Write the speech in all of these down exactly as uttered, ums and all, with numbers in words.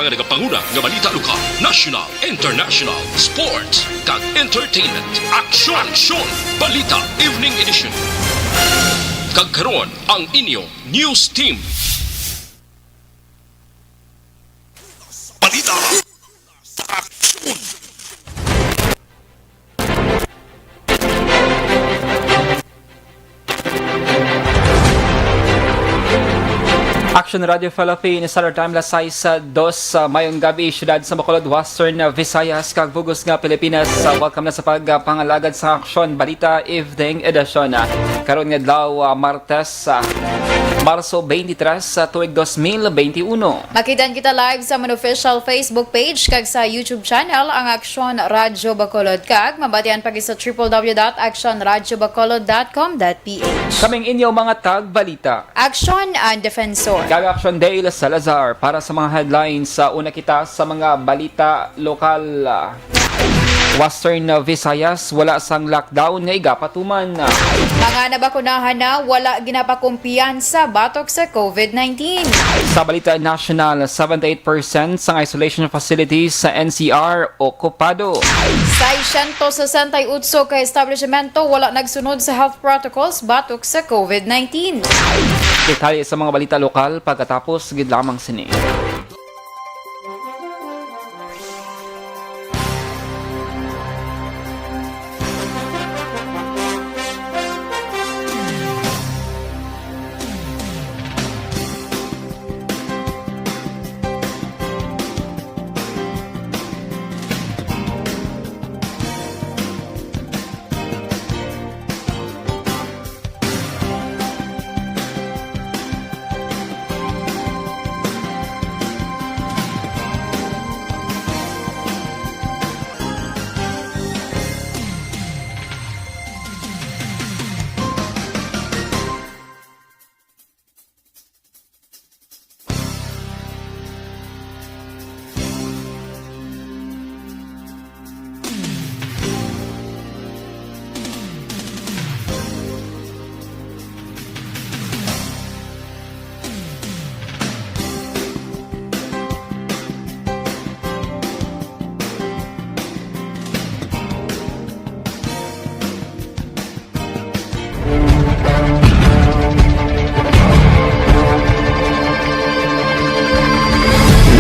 Nga nagapanguna nga balita lokal, national, international, sports, kag entertainment. Aksyon! Aksyon! Balita Evening Edition. Kag karon, ang inyo news team. Balita. Aksyon! Action Radio Philippines, Standard Time, alas sais dos, ah, mayong gabi, siyudad sa Bacolod, Western, ah, Visayas, kag bug-os nga Pilipinas. Ah, welcome na sa pagpangalagad sa Aksyon Balita Evening Edition. Ah, karon nga adlaw, ah, Martes, ah, Marso twenty-three, sa tuig dos mil benti uno. Makita kita live sa amon official Facebook page kag sa YouTube channel, ang Aksyon Radyo Bacolod, kag mabatian pa gid sa triple W dot action radyo bacolod dot com dot P H. Kaming inyo mga tagbalita. Action and Defensor. Kag Action Dale Salazar para sa mga headlines. Sa una kita sa mga balita lokal. Western Visayas, wala sang lockdown nga igapatuman. Mga nabakunahan na, wala ginapakumpiyansa batok sa covid nineteen. Sa balita nasyonal, seventy-eight percent sang isolation facilities sa N C R okupado. Seiscientos sesenta y ocho ka establishmento wala nagsunod sa health protocols batok sa covid nineteen. Detalye sa mga balita lokal pagkatapos gid lamang sini.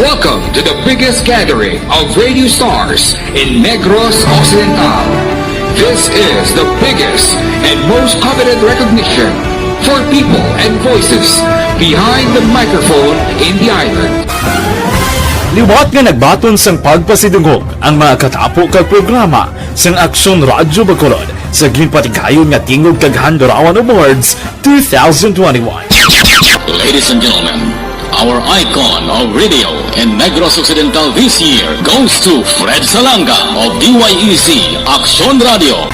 Welcome to the biggest gathering of radio stars in Negros Occidental. This is the biggest and most coveted recognition for people and voices behind the microphone in the island. Liwat nga nagbaton sang pagpasidungog ang mga katapo kag programa sang Aksyon Radyo Bacolod sa ginpatigayon nga Tingog kag Handurawan Awards two thousand twenty-one. Ladies and gentlemen, our icon of radio in Negros Occidental this year goes to Fred Salanga of D Y E Z Aksyon Radio.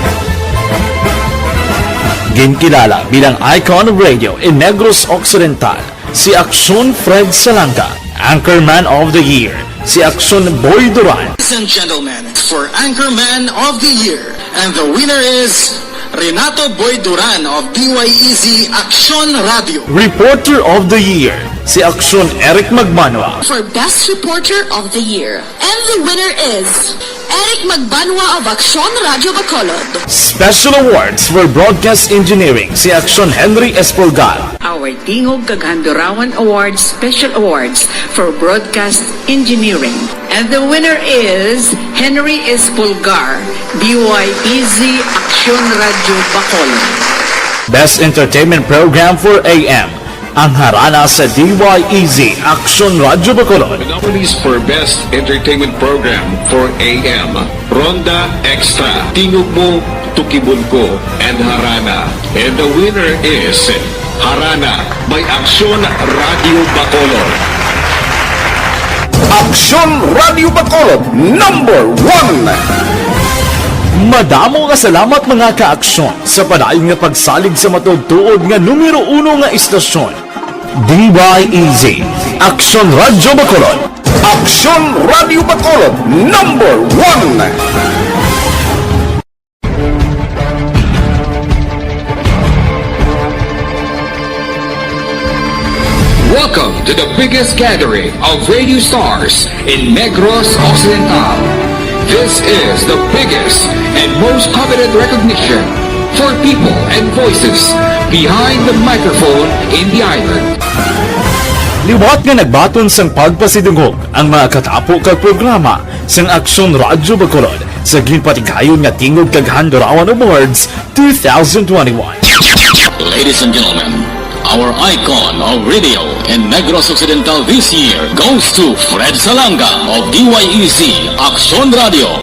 Ginkilala bilang icon of radio in Negros Occidental si Aksyon Fred Salanga, Anchorman of the Year, si Aksyon Boy Duran. Ladies and gentlemen, for Anchorman of the Year, and the winner is Renato Boy Duran of D Y E Z Aksyon Radio. Reporter of the Year, si Aksyon Eric Magbanwa. For Best Reporter of the Year, and the winner is Eric Magbanwa of Aksyon Radyo Bacolod. Special Awards for Broadcast Engineering, si Aksyon Henry Espolgar. Our Tingog kag Handurawan Awards Special Awards for Broadcast Engineering. And the winner is Henry Espolgar, D Y E Z Aksyon Radyo Bacolod. Best Entertainment Program for A M, ang Harana sa D Y E Z Aksyon Radyo Bacolod. The nominees for Best Entertainment Program for A M, Ronda Extra, Tingog Mo, Tukibon Ko, and Harana. And the winner is Harana by Aksyon Radyo Bacolod. Aksyon Radyo Bacolod, number one! Madamo nga salamat, mga ka-Aksyon, sa padayon nga pagsalig sa matuod-tuod nga numero uno nga istasyon, D Y E Z, Aksyon Radyo Bacolod. Aksyon Radyo Bacolod, number one! Welcome to the biggest gathering of radio stars in Negros Occidental. This is the biggest and most coveted recognition for people and voices behind the microphone in the island. Liwat nga nagbaton sang pagpasidungog ang mga katapo kag programa sang Aksyon Radyo Bacolod sa ginpatigayon nga Tingog kag Handurawan Awards two thousand twenty-one. Ladies and gentlemen, our icon of radio in Negros Occidental this year goes to Fred Salanga of D Y E Z Aksyon Radio.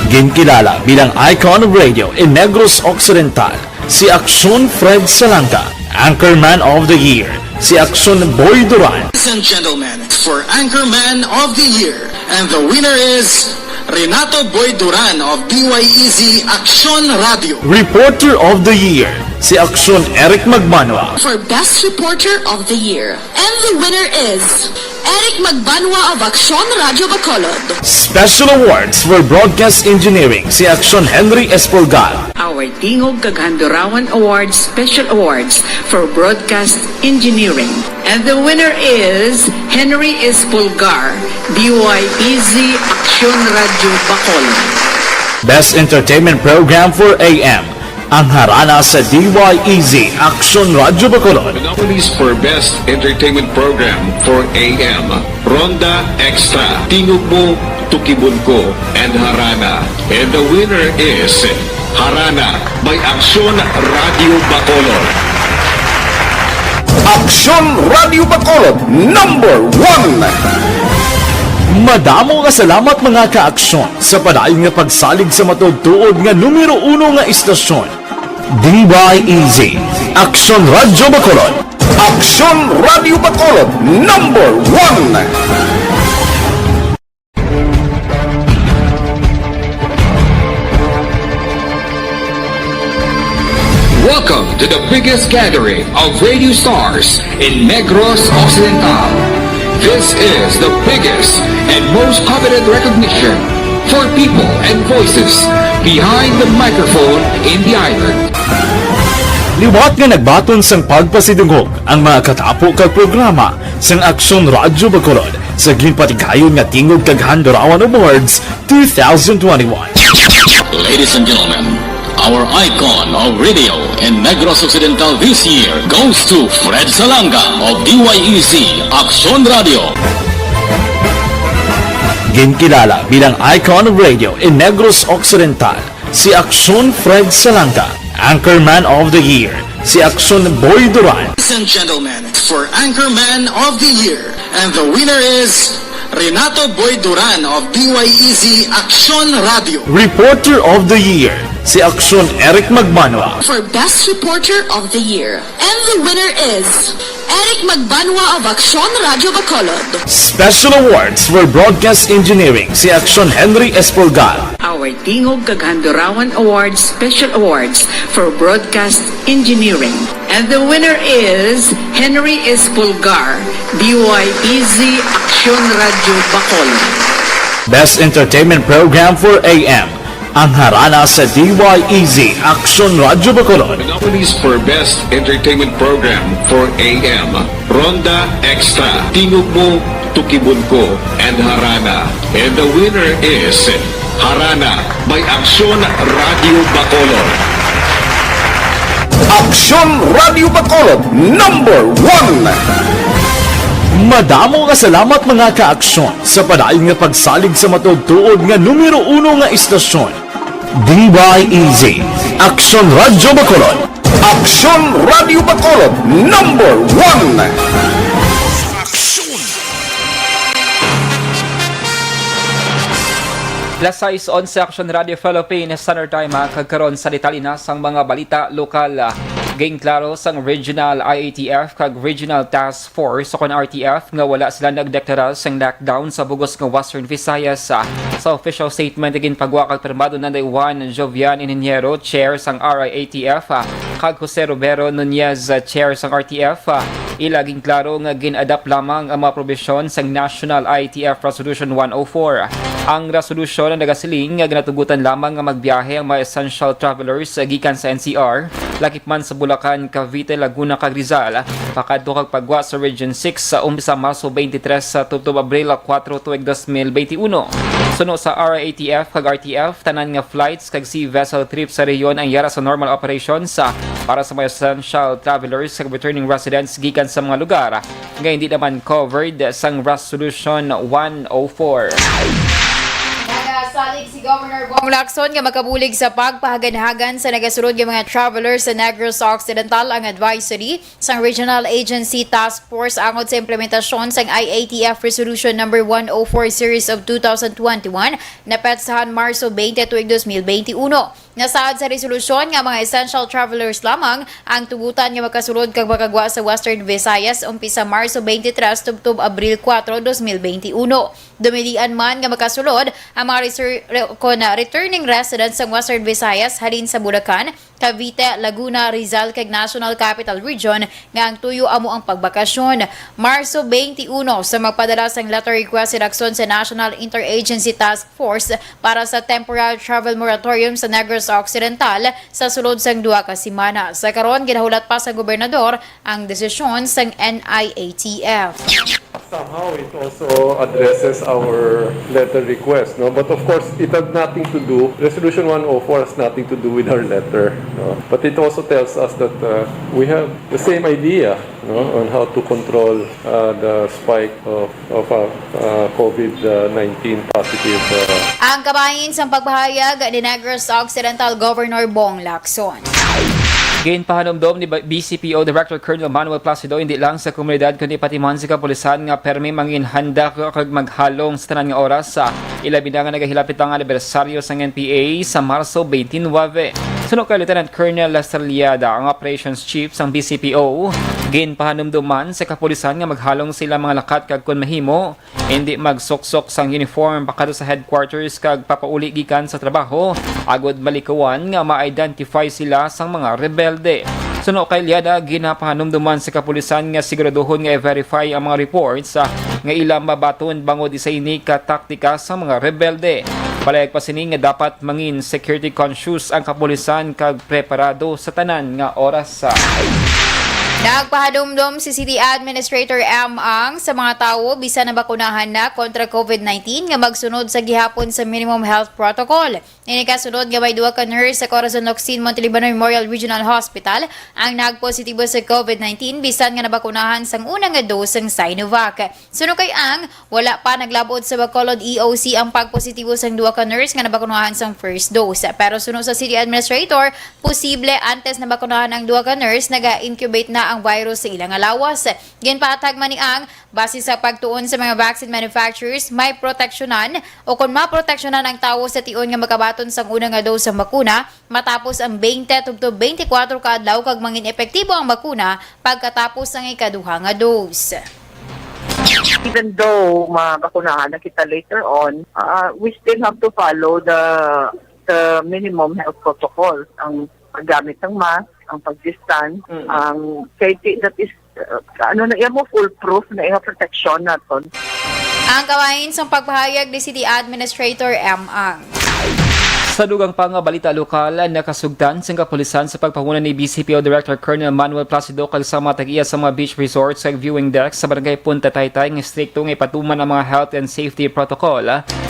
Ginkilala bilang icon of radio in Negros Occidental si Aksyon Fred Salanga, Anchorman of the Year si Aksyon Boy Duran. Ladies and gentlemen, for Anchorman of the Year, and the winner is Renato Boy Duran of D Y E Z Aksyon Radio. Reporter of the Year si Aksyon Eric Magbanwa. For Best Reporter of the Year, and the winner is Eric Magbanwa of Aksyon Radio Bacolod. Special Awards for Broadcast Engineering si Aksyon Henry Espolgar. Our Tingog kag Handurawan Awards Special Awards for Broadcast Engineering. And the winner is Henry Espolgar, D Y E Z Aksyon Radio Bacolod. Best Entertainment Program for A M, ang Harana sa D Y E Z Aksyon Radio Bacolod. The nominees for Best Entertainment Program for A M, Ronda Extra, Tingog Mo, Tukibon Ko, and Harana. And the winner is Harana by Aksyon Radio Bacolod. Aksyon Radio Bacolod, number one. Madamo nga salamat, mga ka-aksyon, sa padayon nga pagsalig sa matuod-tuod nga numero uno nga istasyon. D Y E Z, Aksyon Radyo Bacolod. Aksyon Radyo Bacolod, number one. Welcome to the biggest gathering of radio stars in Negros Occidental. This is the biggest and most coveted recognition for people and voices behind the microphone in the island. Liwat nga nagbaton sang pagpasidungog ang mga katapo kag programa sang Aksyon Radyo Bacolod sa ginpatigayon nga Tingog kag Handurawan Awards two thousand twenty-one. Ladies and gentlemen, our icon of radio in Negros Occidental this year goes to Fred Salanga of D Y E Z Aksyon Radio. Ginkilala bilang icon of radio in Negros Occidental si Aksyon Fred Salanga, Anchorman of the Year si Aksyon Boy Duran. Ladies and gentlemen, for Anchorman of the Year, and the winner is Renato Boy Duran of D Y E Z Aksyon Radio. Reporter of the Year si Aksyon Eric Magbanwa. For Best Reporter of the Year, and the winner is Eric Magbanwa of Aksyon Radio Bacolod. Special Awards for Broadcast Engineering si Aksyon Henry Espolgar. Our Tingog kag Handurawan Awards Special Awards for Broadcast Engineering. And the winner is Henry Espolgar, D Y E Z Aksyon Radio Bacolod. Best Entertainment Program for A M, ang Harana sa D Y E Z Aksyon Radio Bacolod. The nominees for Best Entertainment Program for A M, Ronda Extra, Tingog Mo, Tukibon Ko, and Harana. And the winner is Harana by Aksyon Radio Bacolod. Aksyon Radio Bacolod, number one. Madamo nga salamat, mga ka-aksyon, sa padayon nga pagsalig sa matuod-tuod nga numero uno nga istasyon. D Y E Z, Aksyon Radyo Bacolod. Aksyon Radyo Bacolod, number one. Alas sais onse, Aksyon Radio Philippines Standard Time, ah, kag karon sa detalye na sang mga balita lokal, ah. Ginklaro sang Regional I A T F kag Regional Task Force, o kon R T F, nga wala sila nagdeklara sang lockdown sa bug-os nga Western Visayas, ah. Sa official statement nga ginpagwa kag pirmado ni Juan Jovian Ingeniero, chair sang R I A T F, ah, kag Jose Romero Nunez, ah, chair sang R T F, ah, ila ginklaro nga gin-adapt lamang ang mga probisyon sang National I A T F Resolution one oh four. Ang resolusyon ang nagasiling nga ginatugutan lamang nga magbiyahe ang mga essential travelers gikan sa N C R, lakip man sa Bulacan, Cavite, Laguna, kag Rizal, pakadto kag pagwa sa Region six sa umpisa Marso twenty-three sa tubtob Abril kuwatro tuig dos mil benti uno. Suno sa R A T F kag R T F, tanan nga flights kag sea vessel trip sa rehiyon ang yara sa normal operations, ah, para sa mga essential travelers kag returning residents gikan sa mga lugar nga hindi naman covered sang Resolution one oh four. Nagasalig si Governor Bong Lacson nga makabulig sa pagpahaganhagan sa nagasulod nga mga travelers sa Negros Occidental ang advisory sang Regional Agency Task Force angod sa implementasyon sang I A T F Resolution Number one oh four Series of two thousand twenty-one na petsahan Marso twenty tuig dos mil benti uno. Nasaad sa resolusyon nga mga essential travelers lamang ang tugutan nga makasulod kag makagwa sa Western Visayas umpisa Marso twenty-three tubtob Abril kuwatro, dos mil benti uno. Dumilian man nga makasulod ang mga reser-, re-, kon, ah, returning residents sang Western Visayas halin sa Bulacan, Cavite, Laguna, Rizal, kag National Capital Region nga ang tuyo amo ang pagbakasyon. Marso twenty-uno, sa magpadala sang letter request si Lacson sa National Interagency Task Force para sa Temporary Travel Moratorium sa Negros Occidental sa sulod sang duha ka semana. Sa karon, ginahulat pa sa gobernador ang desisyon sang N I A T F. Somehow, it also addresses our letter request, no? But of course, it had nothing to do, Resolution one oh four has nothing to do with our letter, no? But it also tells us that, uh, we have the same idea, no, on how to control, uh, the spike of, of, uh, uh, COVID nineteen positive, uh, Ang kabahin sang pagpahayag ni Negros Occidental Governor Bong Lacson. Ginpahanumdom ni B C P O Director Colonel Manuel Placido hindi lang sa komunidad kundi pati man sa kapulisan nga permi mangin handa kag maghalong sa tanan nga oras, sa ilabi na nga nagahilapit ang anibersaryo sang N P A sa Marso twenty-nine. Suno kay Lieutenant Colonel Lester Liada, ang operations chief sang B C P O, ginpahanumduman sa kapulisan nga maghalong sa ilang mga lakat kag kun mahimo, hindi magsuksok sang uniform pakadto sa headquarters kag papauli gikan sa trabaho, agud malikawan nga ma-identify sila sang mga rebelde. Suno kay Liada, ginapahanumduman sa kapulisan nga siguraduhon nga i-verify ang mga reports, ah, nga ila mabaton bangod isa ini ka taktika sa mga rebelde. Palayag pa sini nga dapat mangin security conscious ang kapulisan kag preparado sa tanan nga oras. Nagpahanumdom si City Administrator M. Ang sa mga tawo bisan nabakunahan na kontra COVID nineteen nga magsunod sa gihapon sa minimum health protocol. Ini kasunod nga may duha ka nurse sa Corazon Locsin Montelibano Memorial Regional Hospital ang nagpositibo sa COVID nineteen bisan nga nabakunahan sang una nga dose sang Sinovac. Suno kay Ang, wala pa naglab-ot sa Bacolod E O C ang pagpositibo sang duha ka nurse nga nabakunahan sang first dose. Pero suno sa city administrator, posible antes nabakunahan ang duha ka nurse, naga-incubate na ang virus sa ila nga lawas. Ginpatag man ni Ang, base sa pagtuon sa mga vaccine manufacturers, may proteksyonan o kon maproteksyonan ang tawo sa tion nga makabaton sang una nga dose sang bakuna matapos ang twenty tubtob twenty-four ka adlaw kag mangin epektibo ang bakuna pagkatapos sang ikaduha nga dose. Even though mabakunahan na kita later on, uh, we still have to follow the the minimum health protocols. Ang paggamit ng mask, ang pag-distance, Mm. ang safety, that is, uh, ano na iya mo, foolproof na iya protection naton. Ang kabahin sang pagpahayag ni City Administrator M. Ang. Sa dugang pa nga balita lokal, nakasugtan sang kapulisan sa pagpanguna ni B C P O Director Colonel Manuel Placido kag sa mga tag-iya sa mga beach resorts kag viewing decks sa Barangay Punta Taytay nga istrikto nga ipatuman ang mga health and safety protocol,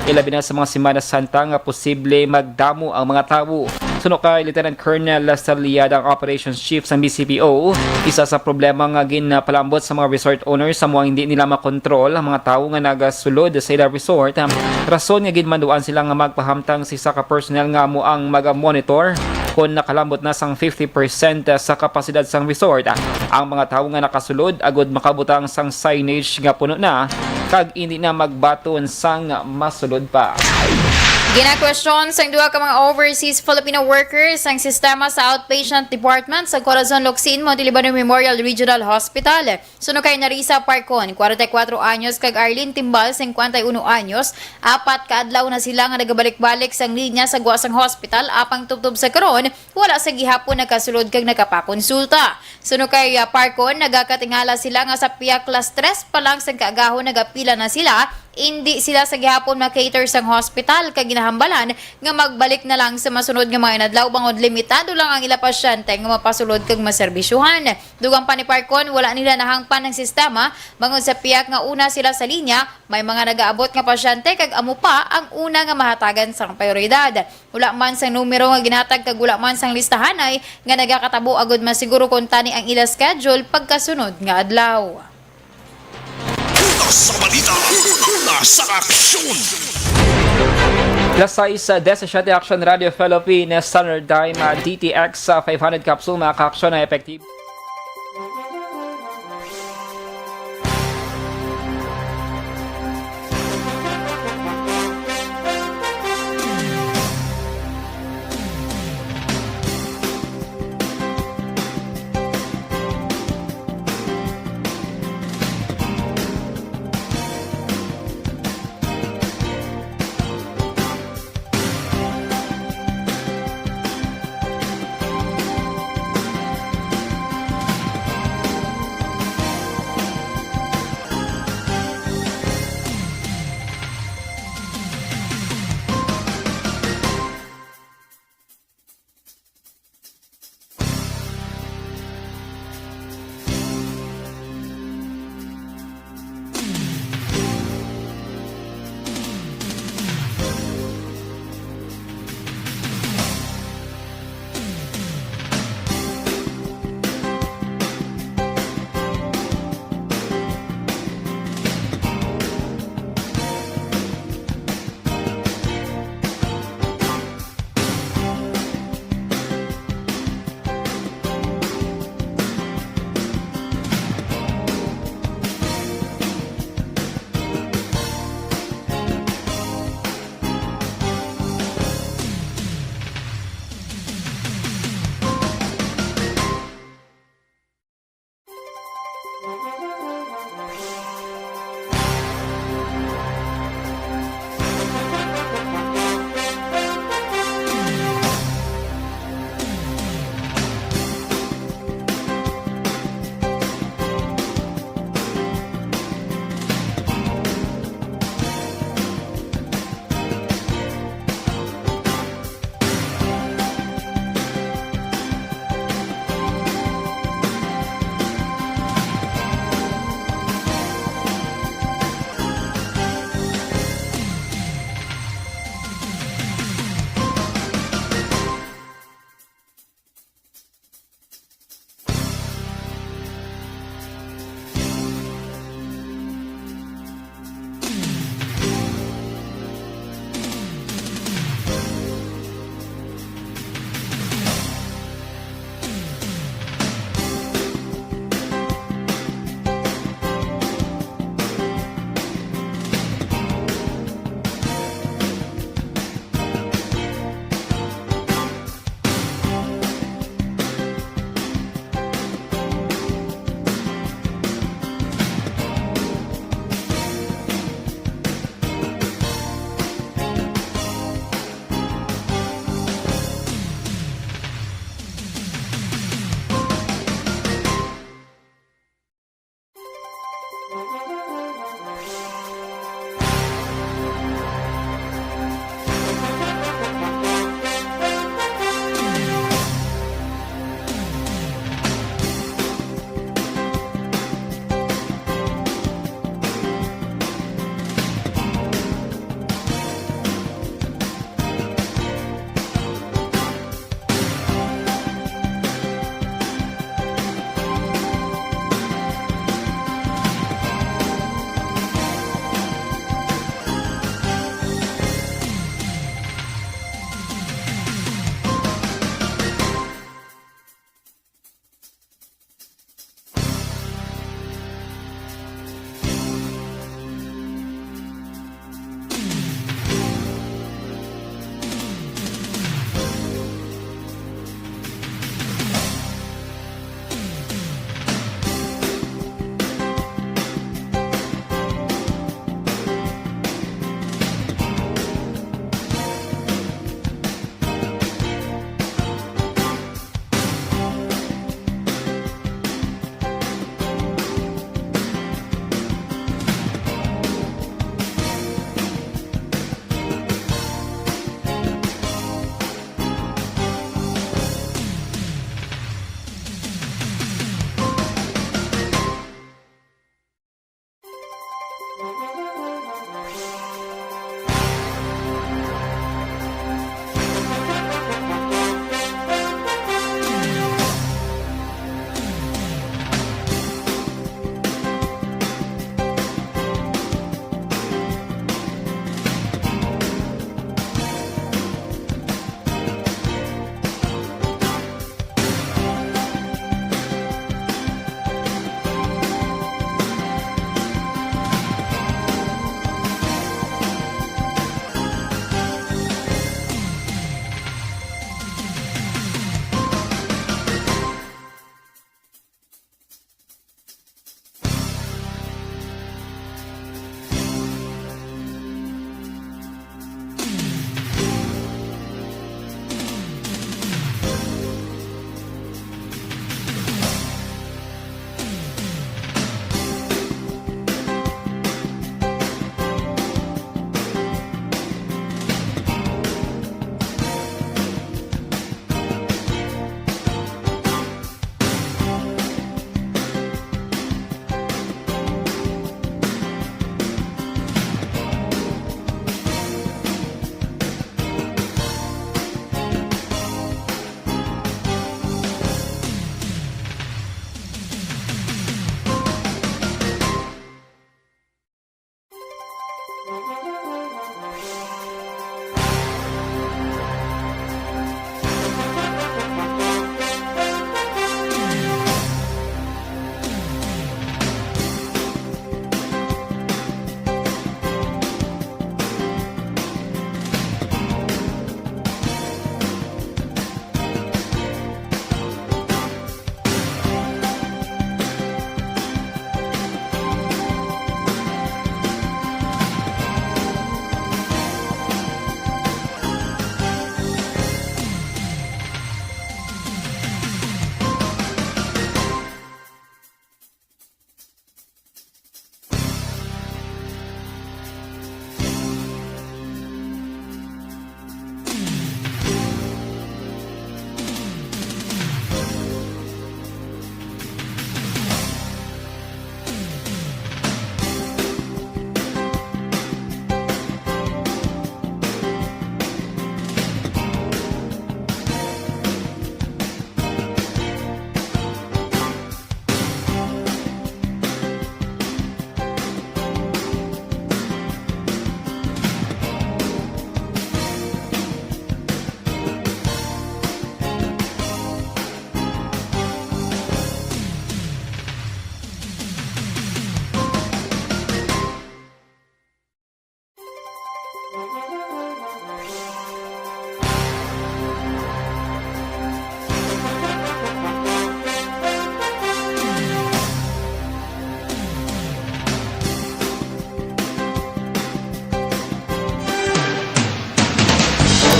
ilabi na sa mga Semana Santa nga posible magdamo ang mga tawo. Suno kay Lieutenant Colonel Lester Liada, ang operations chief sang B C P O, isa sa problema nga ginapalambot sa mga resort owners amo ang hindi nila makontrol ang mga tawo nga nagasulod sa ila resort. Rason nga ginmanduan sila nga magpahamtang sa isa ka personnel nga amo ang magamonitor kon nakalambot na sang fifty percent sa kapasidad sang resort ang mga tawo nga nakasulod, agud makabutang sang signage nga puno na kag indi na magbaton sang masulod pa. Ginakwestiyon sang duha ka mga overseas Filipino workers ang sistema sa outpatient department sa Corazon Locsin Montelibano Memorial Regional Hospital. Suno kay Narisa Parcon, kwarenta y kuwatro anyos, kag Arlene Timbal, singkwenta y uno anyos, apat ka adlaw na sila nga nagabalik-balik sang linya sa gwa sang hospital, apang tubtob sa karon, wala sa gihapon nakasulod kag nakapakonsulta. Suno kay, ah, Parcon, nagakatingala sila nga sa pihak las tres pa lang sang kaagahon nagapila na sila, indi sila sa gihapon ma-cater sang hospital, kag ginahambalan nga magbalik na lang sa masunod nga mga inadlaw, bangod limitado lang ang ila pasyente nga mapasulod kag maserbisyuhan. Dugang pa ni Parcon, wala nila nahangpan ang sistema, bangod sa pihak nga una sila sa linya, may mga nagaabot nga pasyente, kag amo pa ang una nga mahatagan sang prioridad. Wala man sang numero nga ginhatag kag wala man sang listahanay nga nagakatabo agud masiguro kon tani ang ila schedule pagkasunod nga adlaw. Una sa balita, una sa aksyon. Alas sais, ah, disisiete, Action Radio Philippines, Standard Time, ah, D T X, ah, five hundred capsule, mga ka-aksyon, na epektibo.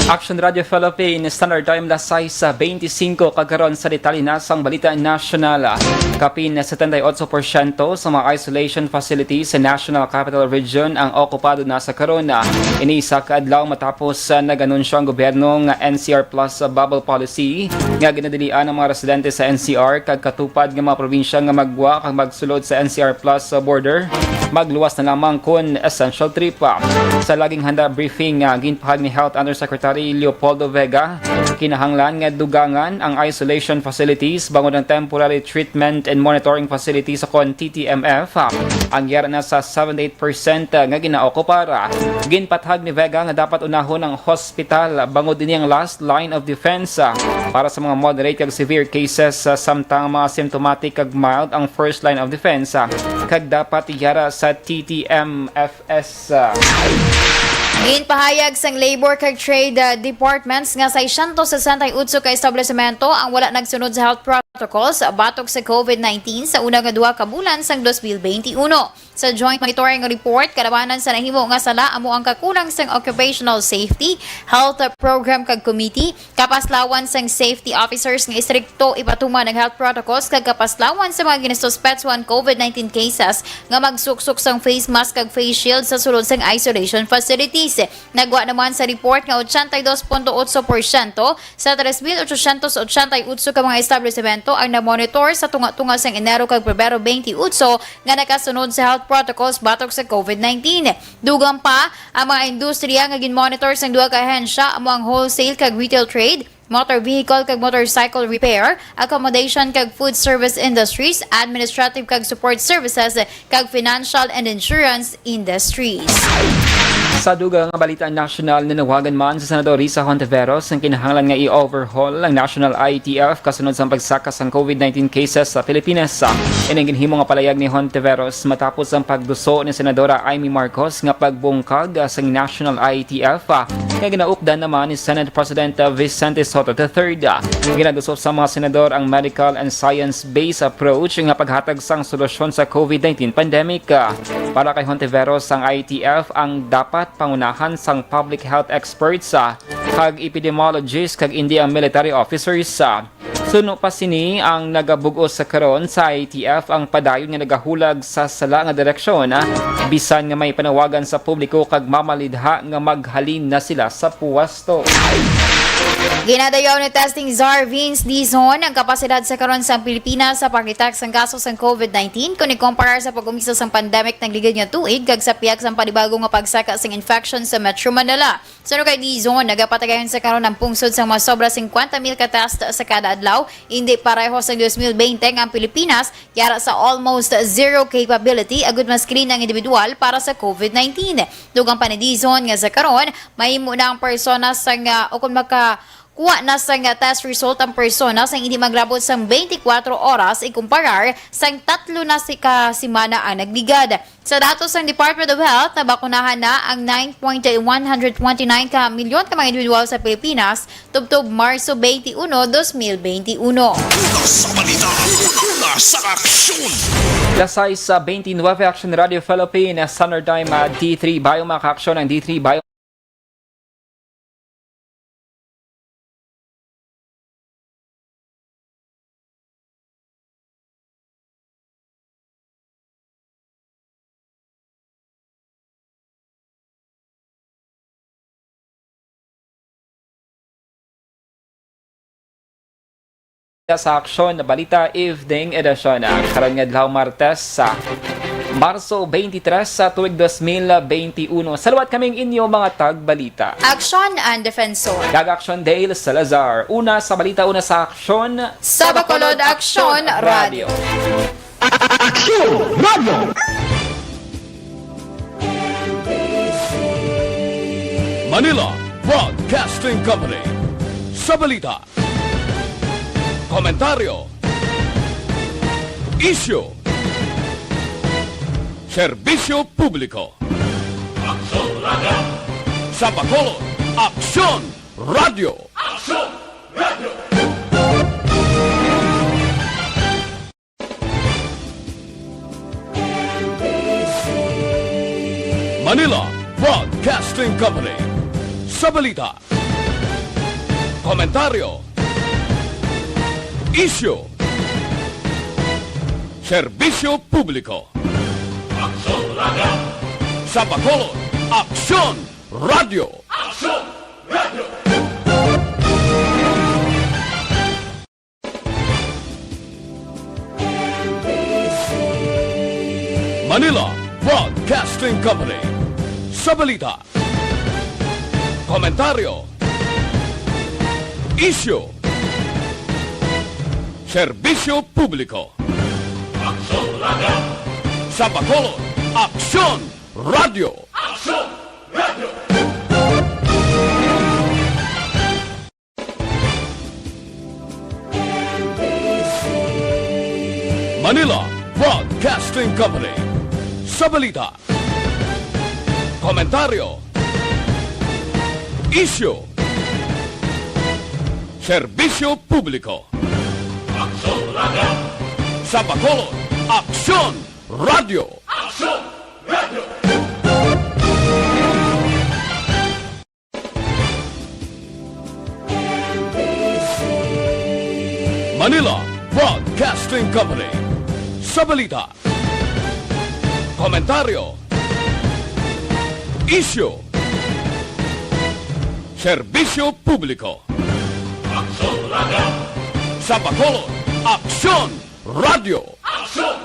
Action Radio Philippines, Standard Time, las sais beintisinko, kag karon sa detalye na sang balita nasyonal. Kapin setenta y ocho porsyento sa mga isolation facilities sa National Capital Region ang okupado na sa karon. Ini isa ka adlaw matapos, ah, nag-anunsyo ang gobyerno nga N C R Plus bubble policy nga ginadilian ang mga residente sa N C R kag katupad nga mga probinsya nga maggwa kag magsulod sa N C R Plus border magluwas na lamang kon essential trip. Sa laging handa briefing, ah, ginpahayag ni Health Undersecretary Leopoldo Vega, kinahanglan nga dugangan ang isolation facilities bangod ang temporary treatment and monitoring facilities o kon T T M F, ah, ang yara na sa seventy-eight percent nga ginaokupar. Ginpatahag ni Vega nga dapat unahon ang hospital bangod ini ang last line of defense, ah, para sa mga moderate kag severe cases, ah, samtang mga symptomatic kag mild ang first line of defense, ah, kag dapat yara sa T T M F S. Ginpahayag sang Labor kag Trade, ah, Departments nga sesenta y ocho ka establisemento ang wala nagsunod sa health protocols batok sa COVID nineteen sa una nga duha ka bulan sang dos mil beinti uno. Sa Joint Monitoring Report, kalabanan sa nahimo nga sala amo ang kakulang sang occupational safety, health program kag committee, kapaslawan sang safety officers nga istrikto ipatuman ang health protocols kag kapaslawan sa mga ginasuspetsuhan COVID nineteen cases nga magsuksok sang face mask kag face shield sa sulod sang isolation facilities. Nagwa naman sa report nga ochenta y dos punto otso porsyento sa tres mil ochocientos ochenta y ocho ka mga establisemento ang namonitor sa tunga-tunga sang Enero kag Pebrero twenty-eight nga nakasunod sa health protocols batok sa COVID nineteen. Dugang pa, ang mga industriya nga ginmonitor sang duha ka ahensya amo ang wholesale kag retail trade, motor vehicle kag motorcycle repair, accommodation kag food service industries, administrative kag support services, kag financial and insurance industries. Sa dugang nga balita nasyonal, nanawagan man sa Senador Risa Hontiveros ang kinahanglan nga i-overhaul ang National I E T F kasunod sang pagsaka sang COVID nineteen cases sa Pilipinas. Ining ginhimo nga palayag ni Hontiveros matapos ang pagduso ni Senadora Imee Marcos nga pagbungkag sang National I E T F, ah, nga ginaupdan naman ni Senate President Vicente Sotto the third. Ginaduso sa mga senador ang medical and science-based approach nga paghatag sang solusyon sa COVID nineteen pandemic. Para kay Hontiveros, ang I E T F ang dapat pangunahan sang public health experts, ah, kag epidemiologists kag indi ang military officers, ah. Suno pa sini, ang nagabug-os sa karon sa I E T F ang padayon nga nagahulag sa sala nga direksyon, ah, bisan nga may panawagan sa publiko kag mamalidha nga maghalin na sila sa puwesto. Ginadayaw ni testing czar Vince Dizon ang kapasidad sa karon sang Pilipinas sa pag-detect sang kaso sang covid nineteen kon ikumparar sa pag-umisa sang pandemic nagligad nga tuig kag sa pihak sang panibago nga pagsaka sang infection sa Metro Manila. Suno kay Dizon, nagapatigayon sa karon ang pungsod sang mas sobra singkwenta mil ka test sa kada adlaw, indi pareho sang dos mil bente nga ang Pilipinas yara sa almost zero capability agud ma-screen ang individual para sa covid nineteen. Dugang pa ni Dizon nga sa karon, mahimo na ang persona sang, ah, o kung makakuha na sang, ah, test result ang persona sang hindi maglabot sang twenty-four oras ikumparar sang tatlo na si ka semana ang nagligad. Sa datos sang Department of Health, nabakunahan na ang nine point one hundred twenty-nine ka milyon ka mga individual sa Pilipinas tubtob Marso twenty-one, dos mil twenty-one. Una sa balita, una sa aksyon. Alas sais twenty-nine, Action Radio Philippines, Standard Time, ah, D three Bio, makaaksyon ang D three Bio. Sa Aksyon Balita Evening Edition, ang karon nga adlaw, Martes, sa Marso twenty-three sa tuig dos mil twenty-one. Saluwat kaming inyo mga tagbalita. Aksyon and Defensor. Kag Aksyon Dale Salazar. Una sa balita, una sa aksyon. Sa Bacolod, Aksyon Radio. Aksyon Radio. Manila Broadcasting Company. Sa balita, komentaryo, isyu, serbisyo publiko. Aksyon Radio. Sa Bacolod, Aksyon Radio. Aksyon Radio. Manila Broadcasting Company. Sa balita, komentaryo, isyu, serbisyo publiko. Aksyon Radio. Sa Bacolod, Aksyon Radio. Aksyon Radio. Manila Broadcasting Company. Sa balita, komentaryo, isyu, serbisyo publiko. Aksyon Radio. Sa Bacolod, Aksyon Radio. Aksyon Radio. Manila Broadcasting Company. Sa balita, komentaryo, isyu, serbisyo publiko. Aksyon Radio. Sa Bacolod, Aksyon Radio. Aksyon Radio. Manila Broadcasting Company. Sa balita, komentaryo, isyu, serbisyo publiko. Aksyon Radio. Sa Bacolod, Aksyon Radio. Aksyon